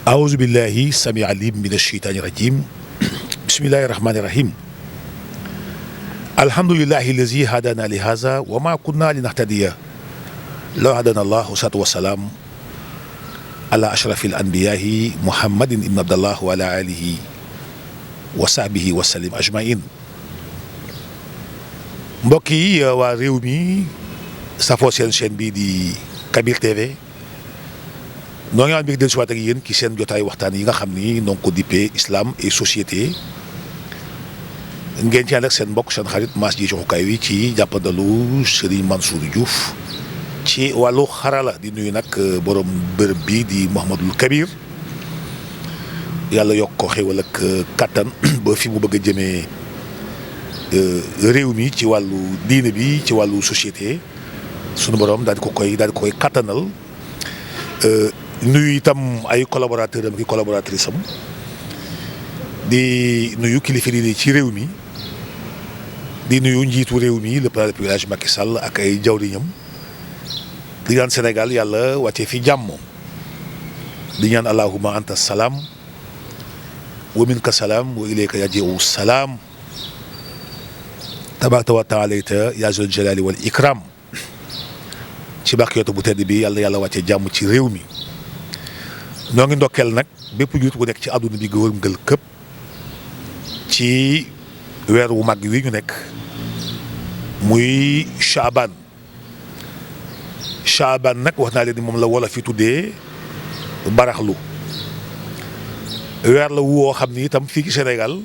أعوذ بالله السميع العليم من الشيطان الرجيم بسم الله الرحمن الرحيم الحمد لله الذي هدانا لهذا وما كنا لنهتدي لو هدانا الله والصلاة والسلام على أشرف الأنبياء محمد بن عبد الله وعلى آله وصحبه وسلم أجمعين. mbokk yi waa réew mi safoo seen chaîne bii di Kabir TV noo ngi am mbir del siwaat ak yéen ci seen jotaay waxtaan yi nga xam ni noo ngi ko dippee islam et société ngeen ci ànd ak seen mbokk seen xarit maas ji joxukaay wi ci jàppandalu Serigne Mansour Diouf ci wàllu xarala di nuyu nag borom bërëb bi di Mouhamadul Kabir yàlla yokk ko xéwal ak kattan ba fi mu bëgg a jëmee réew mi ci wàllu diine bi ci wàllu société sunu borom daal di ko koy kattanal nuyu itam ay collaborateur am ki collaboratrice am di nuyu kilifa diine ci réew mi di nuyu njiitu réew mi le président du village Macky Sall ak ay jawriñam di ñaan Sénégal yàlla wàccee fi jàmm di ñaan allahumma anta salaam wa minka salaam wa ilayka yaji'u salaam tabaaraka wa ta'aala yaa zal jalaali wal ikram ci barkeetu bu tedd bi yàlla wàccee jàmm ci réew mi ñoo ngi ndokkeel nag bépp juut bu nekk ci àdduna bi wërngal këpp ci weer wu mag wi ñu nekk muy Chaabaan nag wax naa leen ni moom la wolof fi tuddee baraxlu weer la woo xam ni itam fii ci Sénégal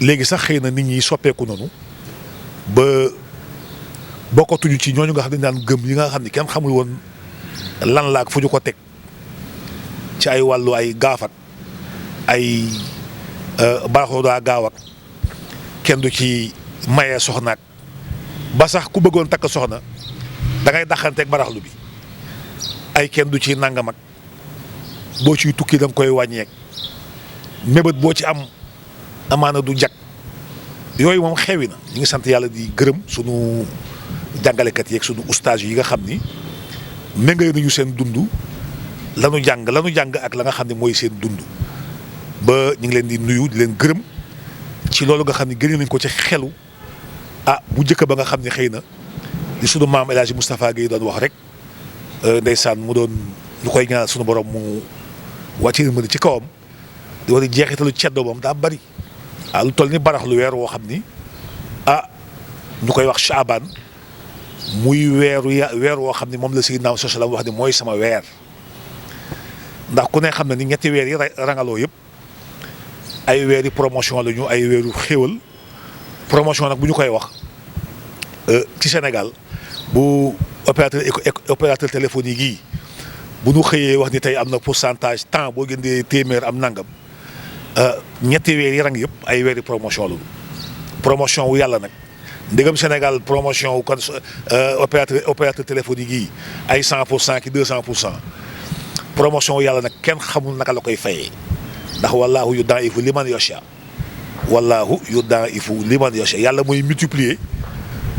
léegi sax xëy na nit ñi soppeeku noonu ba bokkatuñu ci ñooñu nga xam ne daan gëm yi nga xam ni kenn xamul woon lan la ak fu ñu ko teg ci ay wàllu ay gaafak ay baraxlu daa gaaw ak kenn du ci mayee soxnaak ba sax ku bëggoon takk soxna da ngay daxanteeg baraxlu bi ay kenn du ci nangam ak boo ciy tukki da nga koy wàññeek mébét boo ci am amaana du jag yooyu moom xewi na ñu ngi sant yàlla di gërëm sunu jàngalekat yeeg sunu ustaas yi nga xam ni méngale nañu seen dund lanu jàng ak la nga xam ne mooy seen dund ba ñu ngi leen di nuyu di leen gërëm ci loolu nga xam ne gën nañ ko ci xelu bu njëkk ba nga xam ne xëy na li sunu maam El Hadji Moustapha Guèye doon wax rek ndeysaan mu doon ñu koy ñaanal sunu borom mu wàcce ma ci kawam di war a jeexitalu ceddo moom daa bari lu toll ni barax lu weer woo xam ni ñu koy wax Chaabaan muy weer woo xam ni moom la Sayyidina sallam wax ni mooy sama weer ndax ku ne xam na ni ñetti weer yi rangaloo yëpp ay weeri promotion la ñu ay weeru xéwal promotion nag bu ñu koy wax ci Sénégal bu opérateur téléphonique yi bu ñu xëyee wax ni tey am na pourcentage temps boo gëndee téeméer am nangam ñetti weer yi rang yëpp ay weeri promotion la promotion wu yàlla nag ndegam Sénégal promotion wu kon opérateur téléphonique yi ay 100% ki 200% promotion wu yàlla nag kenn xamul naka la koy fayee ndax wallaahu yudaa'ifu liman yashaa wallaahu yudaa'ifu liman yashaa yàlla mooy multiplier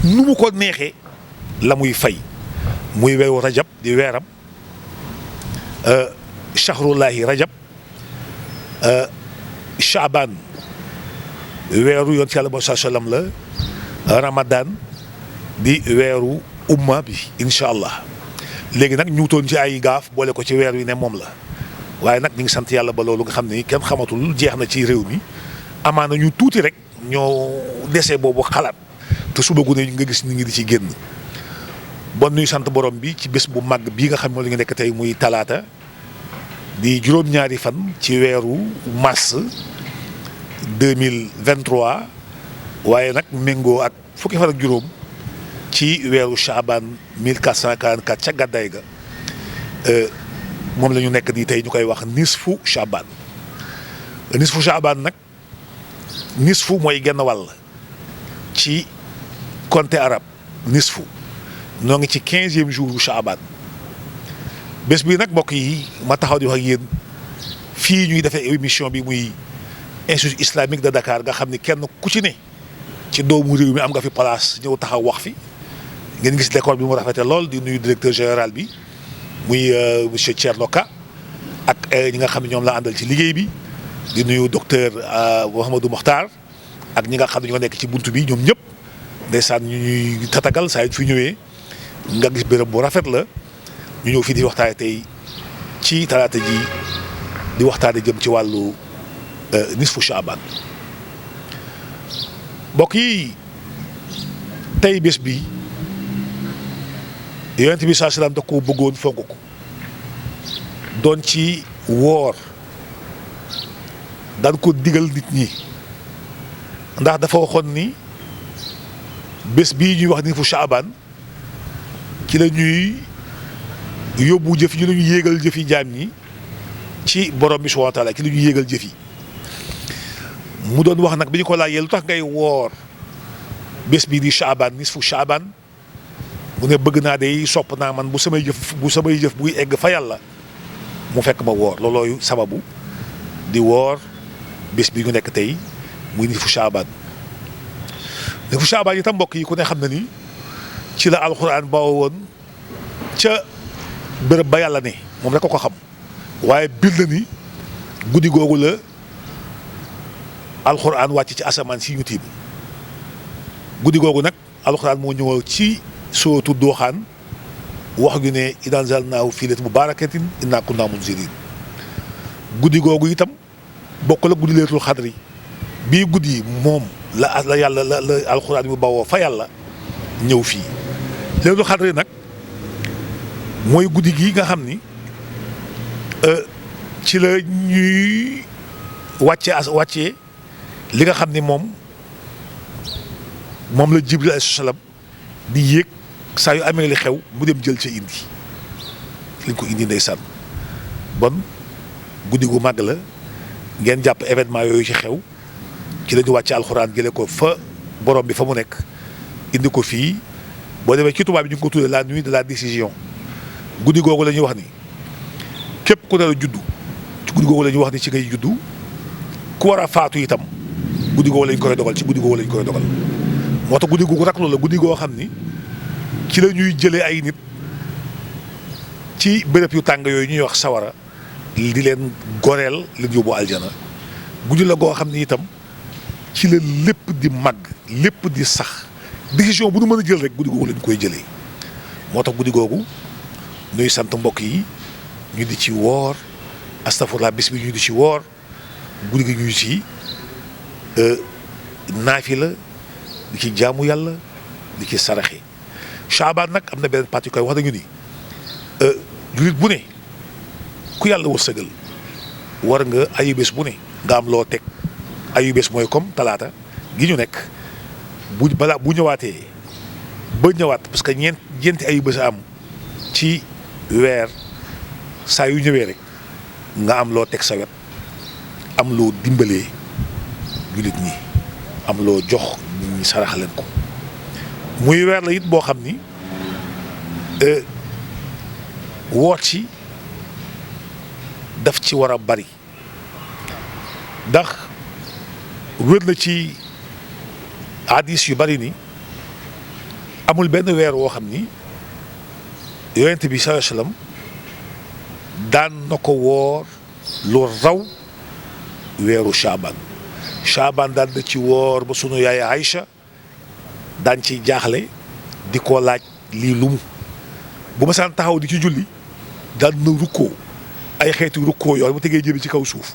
nu mu ko neexee la muy fay muy weeru rajab di weeram shahrullahi rajab Chaabaan weeru yoon ci yàlla ba sallam la Ramadan di weeru umma bi incha allah léegi nag ñu wutoon ci ay gaaf boole ko ci weer wi ne moom la waaye nag ñu ngi sant yàlla ba loolu nga xam ni kenn xamatul jeex na ci réew mi amaana ñu tuuti rek ñoo dese boobu xalaat te suba gu ne nga gis nit ñi di ci génn bon ñuy sant borom bi ci bés bu màgg bii nga xam ne la ñu nekk tey muy talaata. di juróom-ñaari fan ci weeru mars 2023 waaye nag méngoo ak fukki fan ak juróom ci weeru Chaabaan 1444 ca gàddaay ga moom la ñu nekk nii tey ñu koy wax nisfu Chaabaan nag nisfu mooy genn wàll ci compte arab nisfu noo ngi ci 15e jour bu Chaabaan bés bii nag mbokk yi ma taxaw di wax ak yéen fii ñuy defee émission bi muy institut islamique de Dakar nga xam ni kenn ku ci ne ci doomu réew mi am nga fi place ñëw taxaw wax fi ngeen gis décor bi mu rafete lool di nuyu directeur général bi muy monsieur Thierno Ka ak ñi nga xam ne ñoom laa àndal ci liggéey bi di nuyu docteur Mouhamadou Mokhtar ak ñi nga xam ne ñoo nekk ci buntu bi ñoom ñëpp ndeysaan ñu ñuy tatagal saa yu fi ñëwee nga gis béréb bu rafet la ñu ñëw fii di waxtaane tey ci talaata ji di waxtaane jëm ci wàllu nisfu Shaaban mbokk yi tey bés bi yonent bi saa salaam da ko bëggoon fonk ko doon ci woor daan ko digal nit ñi ndax dafa waxoon ni bés bii ñuy wax nisfu Shaaban ci la ñuy yóbbu jëf ñu la ñuy yéegal jëf yi jaam ñi ci borom bi subhaanahu wa taala ci la ñuy yéegal jëf yi mu doon wax nag bi ñu ko laajee lu tax ngay woor bés bii di Shaaban nisfu Shaaban mu ne bëgg naa day sopp naa man bu samay jëf buy egg fa yàlla mu fekk ma woor loolooyu sababu di woor bés bi ñu nekk tey muy nisfu Shaaban nisfu Shaaban itam mbokk yi ku ne xam na ni ci la alxuraan bawoo woon ca bërëb ba yàlla ne moom rek ko xam waaye bir na ni guddi googu la alxuraan wàcc ci asamaan si ñu tiim guddi googu nag alxuraan moo ñëwal ci sootu dooxaan wax ñu ne idaa anzalnaahu fii laylatin mubaarakatin innaa kunnaa munziriin guddi googu itam bokk la guddi laylatul xadri bii guddi moom la yàlla la alxuraan mu bawoo fa yàlla ñëw fii laylatul xadri nag mooy guddi gi nga xam ni ci la ñuy wàccee li nga xam ni moom la Jibril alayhi salaam di yéeg saa yu amee li xew mu dem jël ca indi lañ ko indi ndeysaan bon guddi gu màgg la ngeen jàpp événement yooyu ci xew ci la ñu wàcce alxuraan jëlee ko fa borom bi fa mu nekk indi ko fii boo demee ci tubaab bi ñu ngi ko tuddee la nuit de la décision guddi googu la ñuy wax ni képp ku nar a juddu ci guddi googu la ñuy wax ni ci ngay juddu ku war a faatu itam guddi googu lañ koy dogal ci guddi googu lañ koy dogal moo tax guddi googu rak loolu la guddi goo xam ni ci la ñuy jëlee ay nit ci béréb yu tàng yooyu ñuy wax sawara di leen goreel leen yóbbu aljana guddi la goo xam ni itam ci la lépp di màgg lépp di sax décision bu nu mën a jël rek guddi googu lañ koy jëlee moo tax guddi googu nuy sant mbokk yi ñu di ci woor astafurlah bis bi ñu di ci woor guddi gi ñu ci naafila di ci jaamu yàlla di ci saraxe Shaaban nag am na benn parti koy wax nañu ni jullit bu ne ku yàlla wërsëgal war nga ayu bés bu ne nga am loo teg ayu bés mooy comme talaata gi ñu nekk bu ñëwaatee ba ñëwaat parce que ñeenti ayu bés a am ci weer saa yu ñëwee rek nga am loo teg sa wet am loo dimbalee jullit ñi am loo jox nit ñi sarax leen ko muy weer la it boo xam ni woot ci daf ci war a bari ndax wér na ci hadis yu bari ni amul benn weer woo xam ni yonent bi sallallahu alayhi wasallam daan na ko woor lu raw weeru Shaaban daan na ci woor ba sunu yaay Aïcha daan ci jaaxle di ko laaj lii lu mu bu ma saan taxaw di ci julli daan na rukkoo ay xeeti rukkoo yooyu mu tegee jëbi ci kaw suuf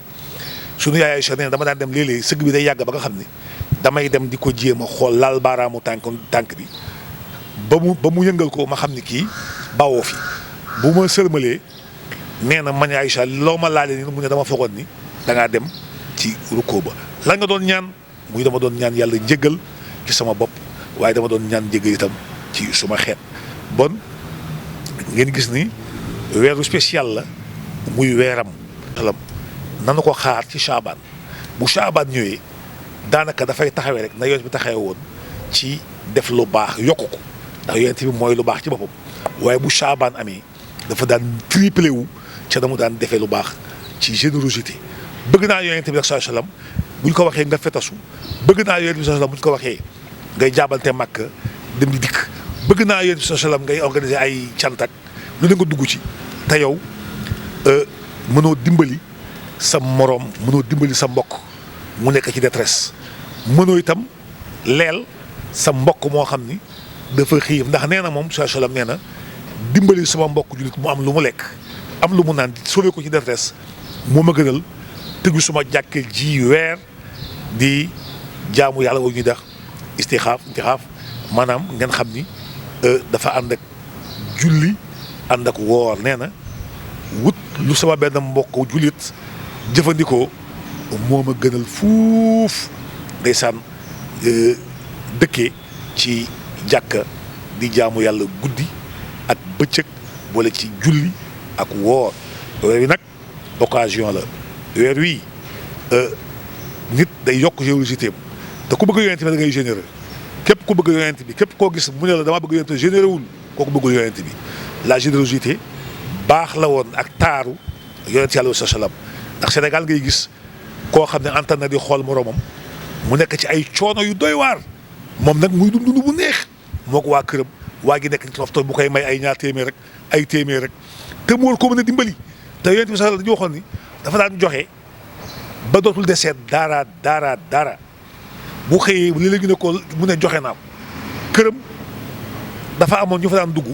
sunu yaay Aïcha nee na dama daan dem léeg-léeg sëgg bi day yàgg ba nga xam ne damay dem di ko jéem a xool laal baaraamu tànk bi ba mu yëngal ko ma xam ni kii bawoo fi bu ma sërmalee nee na man Aïcha loo ma laalee ni mu ne dama foogoon ni da ngaa dem ci rukkoo ba lan nga doon ñaan muy dama doon ñaan yàlla njëggal ci sama bopp waaye dama doon ñaan njëggal itam ci suma xeet bon ngeen gis ni weeru spécial la muy weeram alam nanu ko xaar ci Shaaban bu Shaaban ñëwee daanaka dafay taxawee rek na yonent bi taxawee woon ci def lu baax yokku ko ndax yonent bi mooy lu baax ci boppam waaye bu Shaaban amee dafa daan triplé wu ca na mu daan defee lu baax ci générosité bëgg naa yonent bi sallallahu alayhi wasallam bu ñu ko waxee nga fetasu bëgg naa yonent bi sallallahu alayhi wasallam bu ñu ko waxee ngay jaabante Makka dem di dikk bëgg naa yonent bi sallallahu alayhi wasallam ngay organiser ay cantak lu ne nga dugg ci te yow mënoo dimbali sa moroom mënoo dimbali sa mbokk mu nekk ci détresse mënoo itam leel sa mbokk moo xam ni dafa xiif ndax nee na moom sallam nee na dimbali sama mbokk jullit mu am lu mu lekk am lu mu naan sauvé ko ci détresse moo ma gënal tëju suma jàkkee ji weer di jaamu yàlla woo ñuy def istixaaf maanaam ngeen xam ni dafa ànd ak julli ànd ak woor nee na wut lu sama benn mbokk jullit jëfandikoo moo ma gënal fuuf ndeysaan dëkkee ci jàkka di jaamu yàlla guddi ak bëccëg boole ci julli ak woor weer wi nag occasion la weer wi nit day yokk générosité te ku bëgg yonent bi da ngay généreux képp ku bëgg yonent bi képp koo gis mu ne la dama bëgg yonent généreux wul kooku bëggul yonent bi la générosité baax la woon ak taaru yonent yàlla sallam ndax Sénégal ngay gis koo xam ne antan na di xool moroomam mu nekk ci ay coono yu doy waar moom nag muy dund bu neex moo ko waa këram waa gi nekk ci toftoon bu koy may ay ñaar téeméer rek ay téeméer rek te mu war ko mën a dimbali te yonent bi sallam dañu waxoon ni dafa daan joxe ba dootul deseet dara bu xëyee léeg-léeg ñu ne ko mu ne joxe naa ko këram dafa amoon ñu fa daan dugg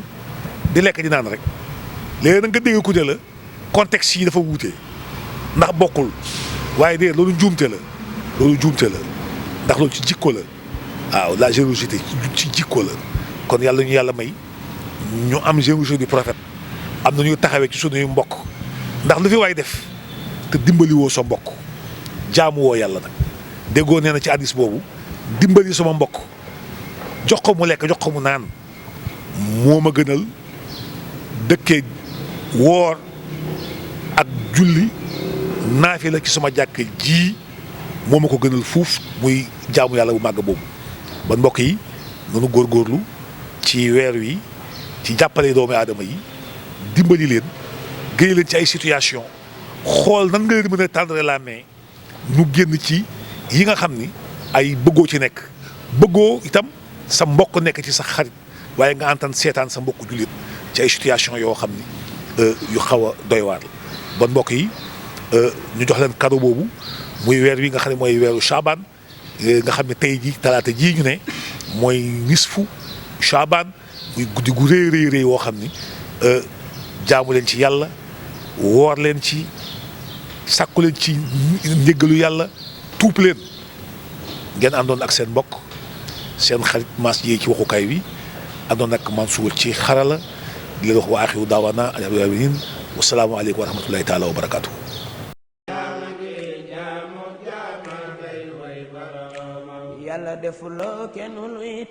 di lekk di naan rek léegi nag nga dégg ku ne la contexte yi dafa wuute ndax bokkul waaye de loolu njuumte la ndax loolu ci jikko la waaw la générosité ci jikko la kon yàlla ñu yàlla may ñu am générosité du prophète am na ñuy taxawee ci sunuy mbokk ndax lu fi waay def te dimbali woo sa mbokk jaamu woo yàlla nag déggoo nee na ci hadiis boobu dimbali sama mbokk jox ko mu lekk jox ko mu naan moo ma gënal dëkkee woor ak julli naafi la ci sama jàkk ji moo ma ko gënal fuuf muy jaamu yàlla bu màgg boobu ba mbokk yi nanu góorgóorlu ci weer wi ci jàppale doomu aadama yi dimbali leen génne leen ci ay situation xool nan nga leen mën a tendre la main ñu génn ci yi nga xam ni ay bëggoo ci nekk bëggoo itam sa mbokk nekk ci sa xarit waaye nga antan seetaan sa mbokk jullit ci ay situation yoo xam ni yu xaw a doy waar la bon mbokk yi ñu jox leen cadeau boobu muy weer wi nga xam ne mooy weeru Chaban nga xam ne tey ji talaata jii ñu ne mooy nisfu Chaban muy guddi gu rëy woo xam ni jaamu leen ci yàlla woor leen ci sàkku leen ci njëggalu yàlla tuub leen ngeen àndoon ak seen mbokk seen xarit Mass Dieye ci waxukaay wi àndoon ak Mansour ci xarala di leen wax wa axiru daawana alhamdulilah wasalaamu aleykum wa rahmatullahi taala wa barakaatu. Yàlla defuloo kenn luy